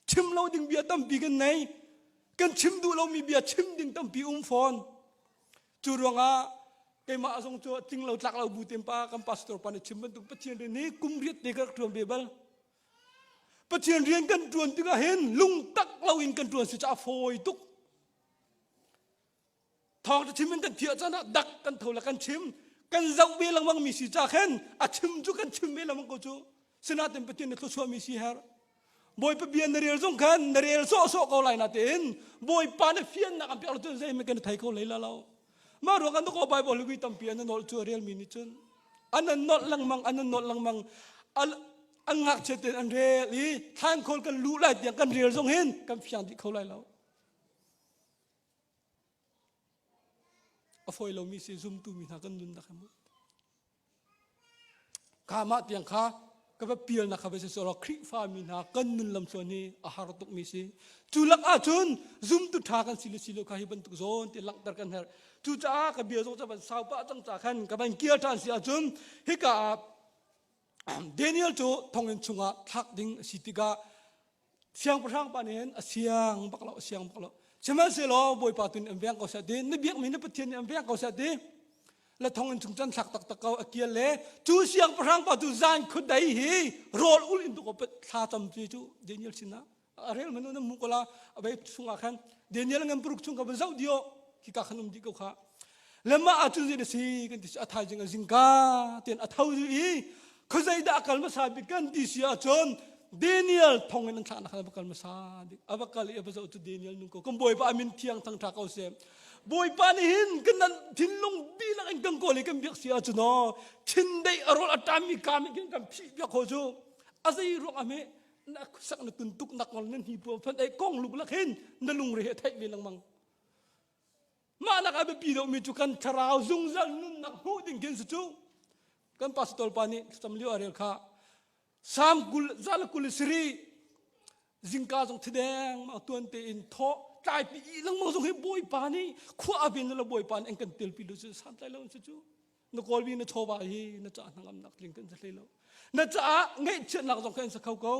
chim lo ding bia tampi kan nei kan chim duh lomi bia chim ding tampi um fawn cu ruangah keimah zong cu tling lo tlak lo bu tem pa kan pastor pa nih chim bantuk Pathian rian hi kum riat te ka rak ṭuan ve bal Pathian rian kan ṭuan tikah hin lungtak loin kan ṭuan si caah fawi tuk thawng chim in kan thiah caan ah dak kan tho le kan chim kan zoh ve lengmang mi si ca khin a chim cu kan chim ve lengmang ko cu sinain Pathian na thluachuah mi si her Bawipa bia na rel zong khan na rel sawh sawh ko lai na tein Bawipa na fiannak an pek lo cun zeihmanh kan thei kho hlei la lo mah ruang kan ko Bible hi tampi an nolh cu a rel mi nih cun an an nolh lengmang an an nolh lengmang an ngakchia tein an rel i thlan khawl kan luh lai tiang kan rel zong hin kan fiang dih kho lai lo A fawi lomi si zumtu mi hna kan nunnak hi mu. Kha mah tiang kha ka va pialnak kha va si sawh Khrihfa mi hna kan nun lam thluan hi a har tukmi si. Cu lak ahcun zumtu ṭha kan si le si lo kha hi bantuk zawn ti langhter kan herh. Cucaah ka bia zong ca van sau pah cang ca khan ka van kir ṭhan si ahcun hika ah Daniel cu thonginn chungah thlak ding a si tikah Siangpahrang pa nih hin a siang bak lo, a siang bak lo. Sihmanhsehlaw Bawipa tu nih an veng ko seh ti, na biakmi na Pathian nih an veng ko seh ti, la thong in chung can thlak taktak ko a kial le cu siangpahrang pa cu zan khudei hi rawl ul in tuk thla cam cu cu Daniel sinah a rel manu na mu ko la a vei chungah khan Daniel ngan paruk chung ka van zoh dio khi ka khan um dih ko kha le mah ahcun zei na si kan ti a thaizing a zingka tian a tho i khuazei dah a kal hmasa bik kan ti si ahcun Daniel thong in an thlahnak khan a va kal hmasa bik a va kal i a va zoh cu Daniel nung ko kan Bawipa min thiang thangṭha ko seh Bawipa nih hin kan nan thinlung dihlak in kan kawl i kan biak si ahcun aw thindeih a rawl a ṭammi kaam in khin kan phih piak kho cu a zei ruang ah hme na sak na tun tuk nak ngol nan hi puam fan ei kong luk lak hin na lungre he theih ve lengmang Mah nak a biapi deuhmi cu kan thlarau zungzal nunnak hmuh ding khin si cu kan pastor pa nih thlacam lio a rel kha Salm kul zala kul siri zingka zong thideng ma tuan tein thawh tlaipi i lengmang zong hi bawipa nih khua a ven lo bawipa nih an kan telpi lo cu santlai lo si cu na kawlmi na chawva hi na caah hnangamnak tling kan si hlei lo na caah ngaihchiatnak zong kan sa kho ko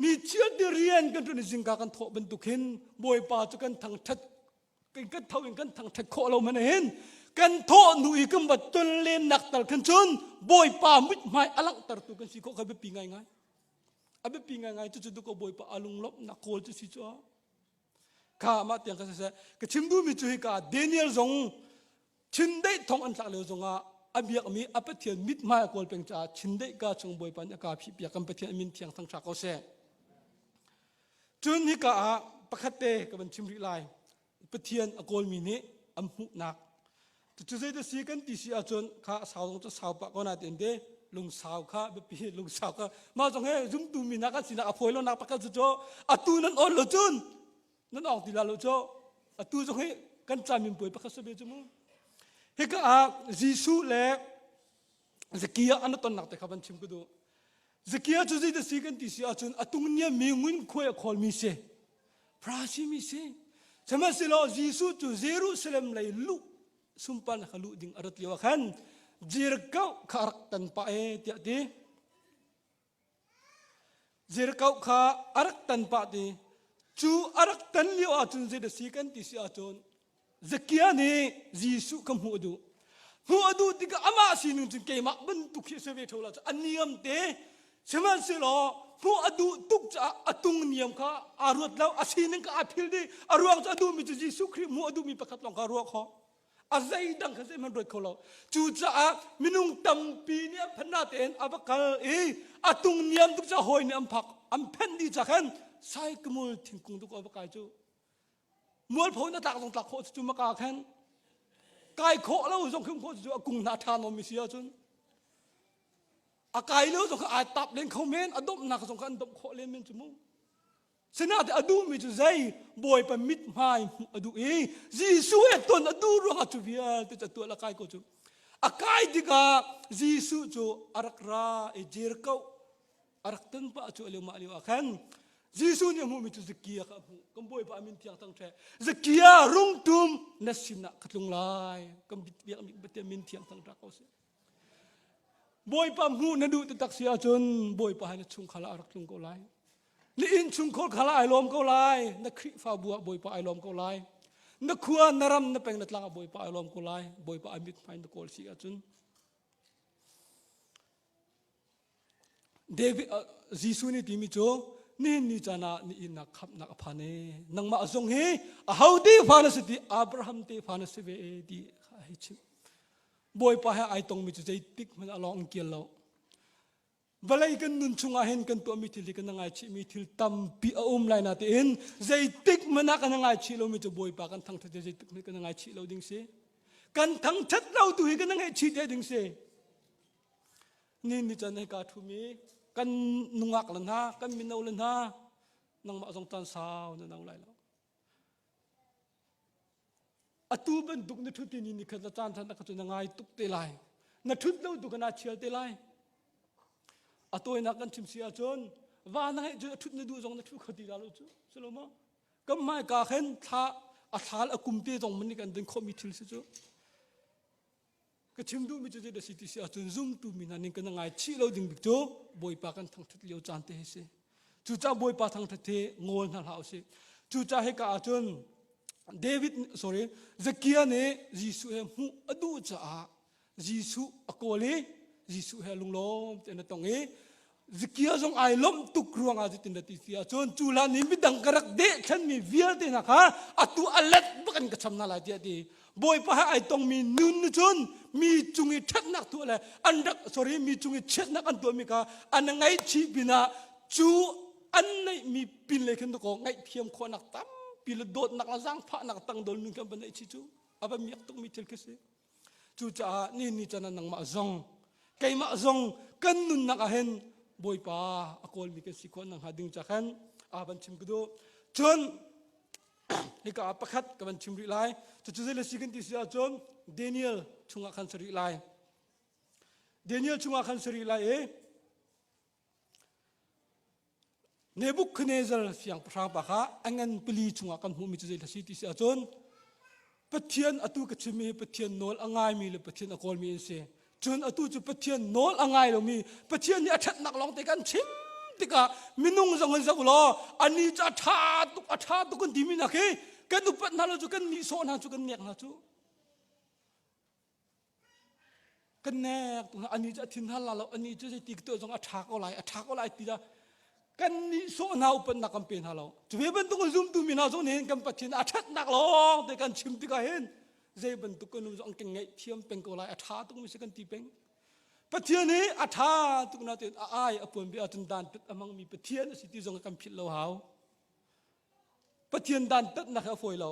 Mi chiat rian kan ṭuan i zingka kan thawh bantuk hin Bawipa cu kan thangṭhat kan tho in kan thangṭhat khawh lo man hin kan thawh hnu i kan va ton lennak tal khan cun Bawipa mithmai a langhtertu kan si khawh kha biapi ngaingai. A biapi ngaingai cu cu ko Bawipa a lunglawmhnak kawl cu si cu kha mah tiang ka siseh ka chim duhmi cu hika Daniel zong Chindeih thong an tlak lio zongah a biakmi a Pathian mithmai a kawl peng caah chindeih ka chung Bawipa nih a ka phihpiak kan Pathian min thiang thangṭha ko seh. Cun hika ah pakhat te ka van chim rih lai. Pathian a kawlmi nih an hmuhnak. Cucu zeidah si kan ti si ahcun kha a sau zong cu sau pah ko na tein te lungsau kha biapi lungsau kha mah zong he zumtu mi hna kan sinak a fawi lonak pakhat cu atu nan on lo cun nan awng ti la lo cu atu zong hi kan camin puai pakhat sabe cu mu hika ah Jesuh le Zakia an tonnak te kha van chim ka duh Zakia cu zei si kan ti si ahcun a tung niam mi ngun khuai a khawl mi si Farasi mi si sihmanhsehlaw Jesuh cu Jerusalem lei luh sumpan kha luh ding a rat lio ah khan Jericho kha a rak tan pah e tiah ti Jericho kha a rak tan pah ti cu a rak tan lio ahcun zei dah si kan ti si ahcun Zakia nih Jesuh kha hmuh a duh. Hmuh a duh tikah amah sining cun keimah bantuk hi a si ve ṭheo lo a niam te sihmanhsehlaw hmuh a duh tuk caah a tung niam kha aa ruat lo a sining kha aa phil dih a ruang cu a duhmi cu Jesuh Khrih hmuh a duhmi pakhat lawng kha a ruah khawh. A zeidang kha zeihmanh ruat kho lo. Cucaah minung tampi nih an phanh natein a va kal i a tung niam tuk caah hawi nih an phak an phenh dih ca khan saikamul thingkung tu ko a va kai cu. Mualpho na tlak zong tlak khawh cu maka khan. Kai khawh lo zong khi um khawh cu a kung hna ṭha nomi si ahcun a kai lo zong kha ai tap len kho men a domhnak zong kha an domh khawh len men cu mu. Sinain a duhmi cu zei Bawipa mithmai hmuh a duh i Jesuh he ton a duh ruangah cu vialte cu a tuah la kai ko cu. A kai tikah Jesuh cu a rak ra i Jericho a rak ton pah cu a lio mah lio ah khan Jesuh nih a hmuhmi cu Zakia kha a hmuh. Kan Bawipa a min thiang thang ṭhe. Zakia rungtum na sinah ka tlung lai. Kan biak Pathian min thiang thang ṭha ko seh. Bawipa hmuh na duh taktak si ahcun Bawipa hi na chungkhar ah a rak tlung ko lai. Na innchungkhar khal ah ai lawm ko lai. Na Khrihfabu ah Bawipa ai lawm ko lai. Na khua, na ram, na peng, na tlang ah Bawipa ai lawm ko lai. Bawipa a mithmai na kawl si ahcun. David, uh, Jesuh nih timi cu nihin ni caan ah ni innak khamhnak a phan e. Nangmah zong hi aho te fa na si ti Abraham te fa na si ve e ti kha hei chim. Bawipa he ai tongmi cu zeitik hmanh a lawng kial lo. Vawlei kan nun chungah hin kan tuahmi thil hi kan ngaichihmi thil tampi a um lai na tiin zeitik hmanh ah kan ngaichih lomi cu Bawipa kan thangthat zeitik hmanh kan ngaichih lo ding si. Kan thangthat lo tu hi kan ngaihchih te ding si. Ni ni chan hei ka thumi kan nungak le hna kan mino le hna nangmah zong caan sau na no lai lo. Atu bantuk na ṭhut ni nikhat na caan than ka cu na ngai tuk te lai. Na ṭhut lo tu kana chial te lai. A tawinak kan chim si ahcun va na ngeih cun a ṭhut na duh zong na ṭhu kho ti la lo cu. Si lo maw? Kan hmai ka khin thla a thlal a kum te zong man nih kan din khawhmi thil si cu. Ka chim duhmi cu zeidah si ti si ahcun zumtu mi hna ning kan ngai chih lo ding bik cu Bawipa kan thangṭhat lio caan te hi si. Cucaah Bawipa thangṭhat hi ngawl hna hlah usih. Cucaah hika ahcun David sorry Zakia nih Jesuh he hmuh a duh caah Jesuh a kawl i Jesuh he lunglawm tein a tong i Zakia zong ai lawmh tuk ruangah cutin na ti si ahcun cu hlan i midang ka rak deh thlenmi vialte hna kha atu a let bak in ka cham hna lai tiah a ti. Bawipa he ai tongmi nun nih cun mi cung i ṭhatnak tuah le an rak sorry mi cung i chiatnak an tuahmi kha an ngaihchih pinah cu an neihmi pin lei khin dakaw ngaihthiam khawhnak tampi le dawtnak le zaangfahnak tangdol nun kan van neih chih cu a va miak tukmi thil khi si. Cucaah ni ni can ah nangmah zong keimah zong kan nunnak ah hin Bawipa a kawlmi kan si khawh nakhnga ding ca khan a van chim ka duh. Cun hika ah pakhat ka van chim rih lai. Cucu zei le si kan ti si ahcun Daniel chungah khan si rih lai. Daniel chungah khan si rih lai i Nebuchadnezzar siangpahrang pa kha a ngan pali chungah kan hmuhmi cu zei si ti si ahcun Pathian atu ka chimmi hi Pathian nawl a ngaimi le Pathian a kawlmi an si. Cun atu cu Pathian nawl a ngai lomi Pathian nih a ṭhatnak lawng te kan chim tikah minung zong in zoh law ani cu a ṭha tuk a ṭha tuk kan timi nak hi kan upat hna lo cu kan nihsawh hna cu kan nek hna cu Kan nek tu hna ani cu a thin hal la lo ani cu zeiti ka tuah zong a ṭha ko lai a ṭha ko lai ti dah kan nih sawh hna upatnak kan pe hna lo cu ve bantuk in zumtu mi hna zong nih hin kan Pathian a ṭhatnak lawng te kan chim tikah hin zei bantuk kan um zong kan ngaihthiam peng ko lai a ṭha tuk mi si kan ti peng Pathian hi a ṭha tuk na tein a ai a puan bia ahcun dan tat a hmangmi Pathian a si ti zong kan philh lo hau Pathian dantatnak hi a fawi lo.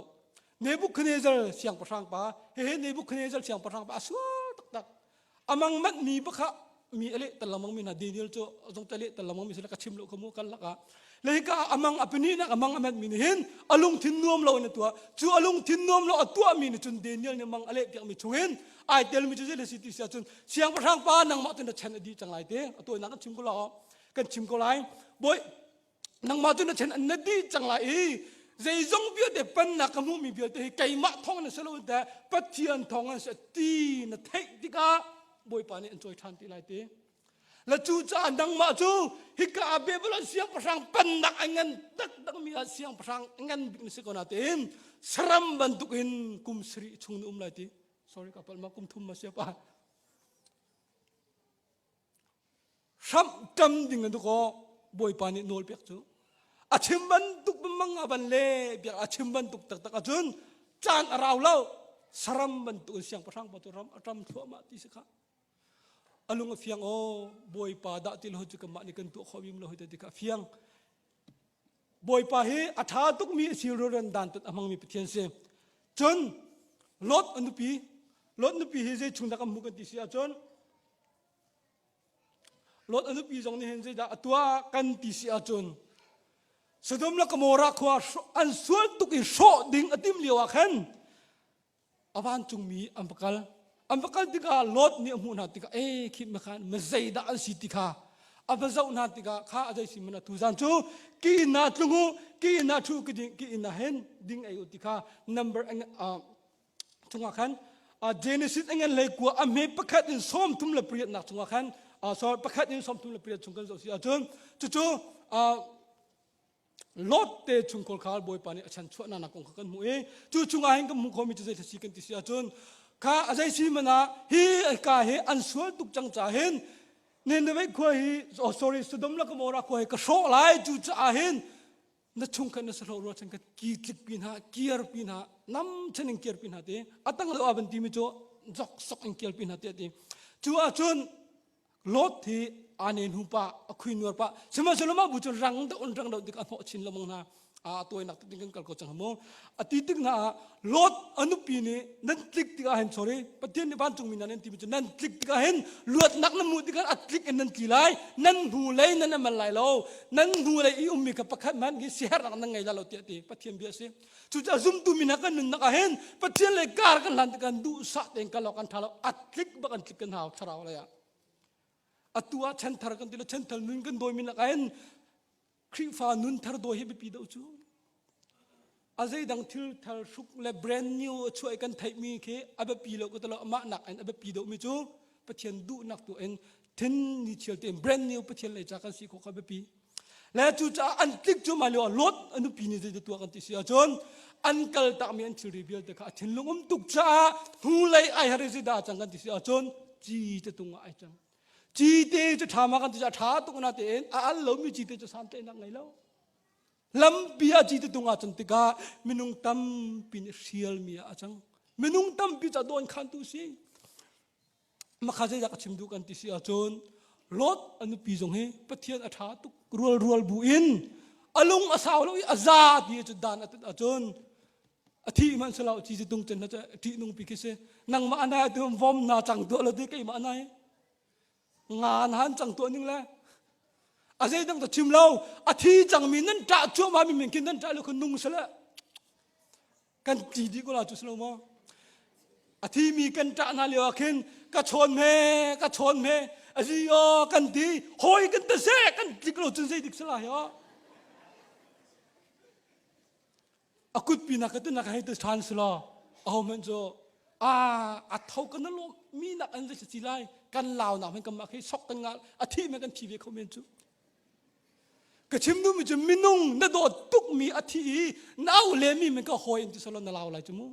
Nebuchadnezzar siangpahrang pa, hehe Nebuchadnezzar siangpahrang pa a sual taktak. Amang manh mi bakha mi a leh tal lengmang mi hna Daniel cu zong te leh tal lengmang mi sila ka chim lo kha mu kan lakah. Le hika amang a pahnih nak amang a manh mi nih hin a lungthin nuam lo in a tuah. Cu a lungthin nuam lo a tuah mi nih cun Daniel nih mang a leh piak mi chungin ai tel mi cu zei le si ti si ahcun siangpahrang pa nangmah tu na chan a dih cang lai te a tuahnak kan chim ko lo kan chim ko lai. Bawi nangmah cu na then an na dih cang lai i zeizong vialte pannak ka hmuhmi vialte hi keimah thawng na si lo te Pathian thawng an si ti na theih tikah Bawipa nih an cawi ṭhan ti lai ti la cu caah nangmah cu hika ah Babylon siangpahrang pannak a ngan taktak mi ah siangpahrang ngan bik na si ko na tiin saram bantuk in kum sarih chung na um lai ti sorry ka palh ma kum thum ma sia pa hramh ṭam ding an kaw Bawipa nih nawl pek cu a chim bantuk mang a van le biak a chim bantuk taktak ahcun caan a rau lo saram bantuk in siangpahrang pa cu ram a ṭam thluahmah ti si kha a lung a fiang aw Bawipa dah ti lo cu kanmah nih kan tuah khawh bim lo hoi ti kha a fiang Bawipa hi a ṭha tukmi a si ran dan tat a hmangmi Pathian si cun Lot a nupi. Lot nupi hi zei chung dah kan hmuh kan ti si ahcun Lot a nupi zong nih hin zeidah a tuah kan ti si ahcun Sodom le Gomorrah khua an sual tuk i hrawh ding a tim lio ah khan a vancungmi an va kal. An va kal tikah Lot nih a hmuh hna tikah e khi ma khan ma zeidah an si ti kha a va zoh hna tikah kha a zei si mana tu zan cu ki inn ah tlung u ki inn ah ṭhu ki ding ki inn ah hen ding ei u ti kha number chungah khan Genesis a ngan lei kua a hme pakhat in 38 nak chungah khan sorry pakhat in 38 chung kan zoh si ahcun cucu Lot te chungkhar kha Bawipa nih a chan chuahnak nak kong kha kan hmuh i cu chungah hin kan hmuh khomi cu zei si kan ti si ahcun kha a zei si man ah hi ka hi an sual tuk cang ca hin Nineveh khua hi oh sorry Sodom le Gomorrah khua hi ka hrawh lai cu caah hin na chungkhat na sahlawh rualchan ka ki tlik pi hna kiar pi hna nam chen in kiar pi hna ti atang lo avan ti mi cu jok sok in kiar pi hna ti ati cu ahcun Lot hi ane hnu pa a khui nuar pa sihmanhsehlaw mah bu cu rang deuh in rang deuh tik a hnawh chin lengmang hna a tuainak tik kan kal ko cang mu a ti tik hna ah Lot a nupi nih nan tlik tikah hin sorry Pathian nih vancungmi hna nan timi cu nan tlik tikah hin luatnak nan hmuh tikah a tlik in nan tli lai nan hnu lei nan amal lai lo nan hnu lei i ummi kha pakhat hmanh hi siherhnak nan ngei lai lo tiah ti Pathian bia a si cucaah zumtu mi hna kan nunnak ah hin Pathian lei kar kan hlan tikah duhsah tein kal awk kan tha lo a tlik bak an tlik kan hau thlarau lei ah atu ah chanthar kan ti lo chanthar nun kan dawi mi lakah hin Khrihfa nun thar dawi hi biapi deuh cu a zeidang thil thar hruk le brand new a chuah i kan theihmi khi a biapi lo ka ti lo amah nak in a biapi deuhmi cu Pathian duhnak tu in thin ni thial tein brand new Pathian lei ca kan si khawh kha biapi le cucaah an tlik cu mah lio ah Lot a nupi nih zei tuah kan ti si ahcun an kal takmi an thilri vialte kha a thinlung um tuk caah hnulei ai har i dah cang kan ti si ahcun ci te tung ah ai cang Cite cu ṭha ma kan ti cu a ṭha tuk na tein a al lomi cite cu santlaihnak ngei lo. Lampi ah cite tung ah cun tikah minung tampi nih hrialmi ah a cang. Minung tampi ca dawn khantu si. Makha zeidah ka chim duh kan ti si ahcun Lot a nupi zong hi Pathian a ṭha tuk rual rual bu in a lung a sau lo i a za ti cu dan a tit ahcun a thi hmanh silo ci ci tung cun ṭih nung pi khi si nangmah anai tu vom na cang tuah lo ti keimah anai nga na han cang tuah ning le a zei dang ta chim lo a thi cangmi nan ṭah cuahmah mi min khin nan ṭah lo khun nung sile kan ti dih ko la cu silo maw a thi mi kan ṭah hna lio ah khin ka chawn me ka chawn me a zi aw kan ti hawi kan ta se kan tlik lo cun zei dik sala hi aw A kutpi nak ka tunak hei tu ṭhan si law ahohmanh cu a a tho kan lawm mi nak an zei si lai kan lau nak men kan mah khi sok kan ngal a thi men kan thi ve kho men cu ka chim duhmi cu minung na dawt tuk mi a thi i na au le mi men ka hawi in ti salo na lau lai cu mu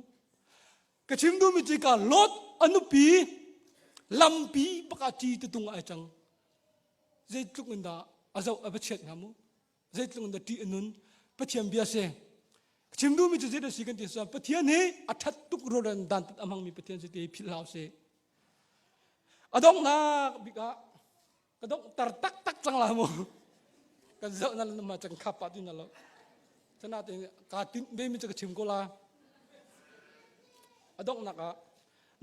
ka chim duhmi cu ka lot a nupi lampi baka chi te tung ai cang zeitluk in dah a zoh a va chiat hnga mu Zeitluk in dah ṭih a nun Pathian bia si. Chim duhmi cu zeidah si kan ti cun Pathian hi a ṭhat tuk rualrem dantat a hmangmi Pathian si ti hi philh hlah usih. A donghnak bik ah ka donghter taktak cang la mu. Kan zoh na ma cang khap pa ti na lo. Cana te ka tinh ve mi cu ka chim ko la. A donghnak ah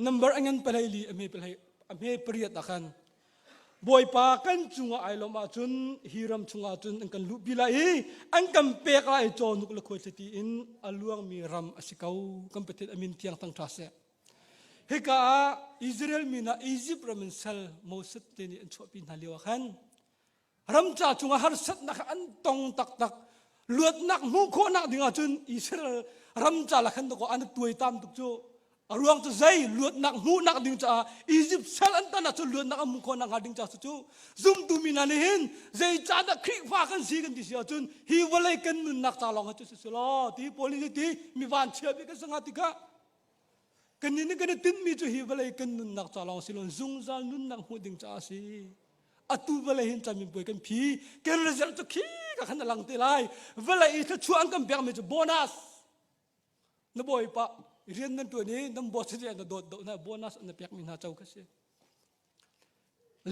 number a ngan palei li a hme palei a hme pariat ah khan Bawipa kan cungah ai lawmh ahcun hi ram chungah cun an kan luhpi lai i an kan pek lai cawhnuk le khuaihliti in a luangmi ram a si ko. Kan Pathian a min thiang thangṭha seh. Hika ah Israel mi hna Izipt ram in sal Moses te nih an chuahpi hna lio ah khan ramca cungah harsatnak an tong taktak luatnak hmuh khawhnak ding ahcun Israel ramca la khan dakaw an tuaitam tuk cu A ruang cu zei luatnak hmuhnak ding caah Egypt sal an tan ahcun luatnak an hmuh khawhnak hnga ding caah cu zumtu mi hna nih hin zeicahdah Khrihfa kan si kan ti si ahcun hi vawlei kan nunnak ca lawng cu si law ti Paul nih ti mi vanchia bik kan si hnga tikah kannih nih kan i tinhmi cu hi vawlei kan nunnak ca lawng si lo zungzal nunnak hmuh ding caah a si. Atu vawlei hin caminpuai kan phi kan result cu khi ka khan a lang te lai vawlei i thluachuah an kan pekmi cu bonus Na bawipa rian nan ṭuan i nan boss rian na dawt doh na bonus na pekmi hna co kha si.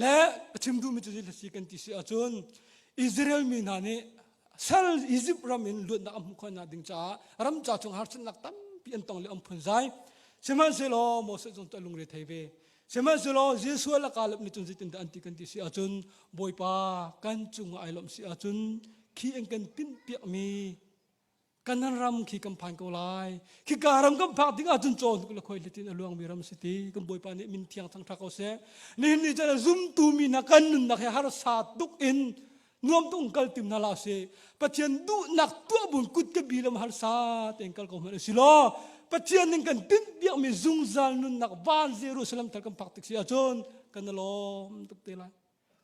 Le a chim duhmi cu si kan ti si ahcun Israel mi hna nih sal Egypt ram in luatnak an hmuh khawhnak ding caah ramca chung harsatnak tampi an tong le an phunzai. Sihmanhsehlaw Moses zong cu a lungre thei ve. Sihmanhsehlaw Jesuh le Kaleb nih cun zeitindah an ti kan ti si ahcun Bawipa kan cungah ai lawmh si ahcun khi an kan tinhpiakmi Kanan ram khi kan phan ko lai. Khika ram kan phak ding ahcun cawn tuk le khoi hlitin a luangmi ram si ti kan Bawipa nih min thiang thangṭha ko seh. Nihin ni cun zumtu mi hna kan nunnak he harsa tuk in nuam tuk in kal tim hna la si. Pathian duhnak tuah bun kut ka bi lam harsa tein kal ko hmanh si law Pathian ning kan tinhpiakmi zungzal nunnak van Jerusalem thar kan phak tik si ahcun kan i lawm tuk te lai.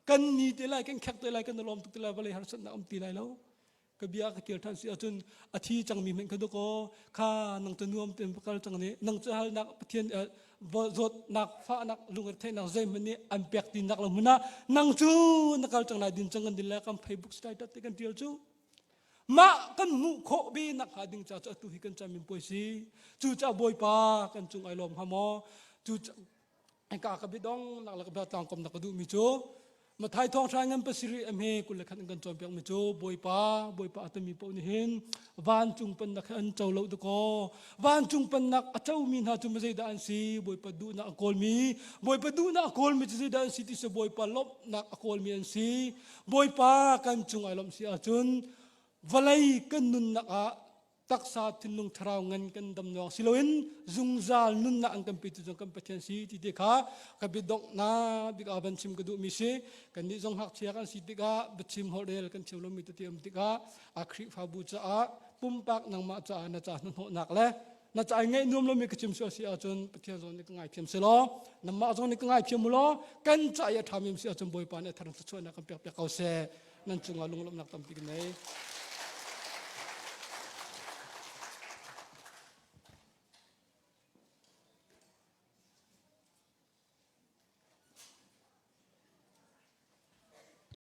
Kan ni te lai, kan khek te lai, kan i lawm tuk te lai, vawlei harsatnak um ti lai lo. Ka bia ka kir ṭhan si ahcun a thi cangmi hmanh kha dakaw kha nang cu nuam tein va kal cang nih nang cu halnak Pathian zawtnak fahnak lungretheihnak zeihmanh nih an pek ti nak lo hmun ah nang cu na kal cang lai din cang kan din lai kan Facebook status te kan tial cu mah kan hmuh khawh ve nak hnga ding ca cu atu hi kan cam min puai si cu ca bawipa kan cung ai lawm hnga maw cu ka ka bidong nak le ka bia tlang kom nak ka duh mi cu Mathai thawngṭha ngan pasarih a hme 23 in kan cawnpiak mi cu Bawipa Bawipa a timi paoh nih hin vancung pennak hi an co lo dakaw vancung pennak a comi hna cu zeidah an si Bawipa duhnak a kawlmi Bawipa duhnak a kawlmi cu zeidah an si ti si Bawipa lawmhnak a kawlmi an si Bawipa kan cung ai lawmh si ahcun vawlei kan nunnak ah taksa thinlung thlarau ngan kan dam lawng si loin zungzal nunnak an kan petu zong kan Pathian si ti te kha ka biadonghnak bik ah van chim ka duhmi si kannih zong ngakchia kan si tikah biachim holhrel kan thiam lomi tete um tikah a Khrihfabu caah pumpak nangmah caah na ca hnahnawhnak le na ca ngaih nuam lomi ka chim sual si ahcun Pathian zong nih ka ngaithiam si law nangmah zong nih ka ngaithiam mu law kan ca i a ṭhami si ahcun Bawipa nih a thar thluachuahnak kan pek piak ko seh nan cungah lunglawmhnak tampi ka nei.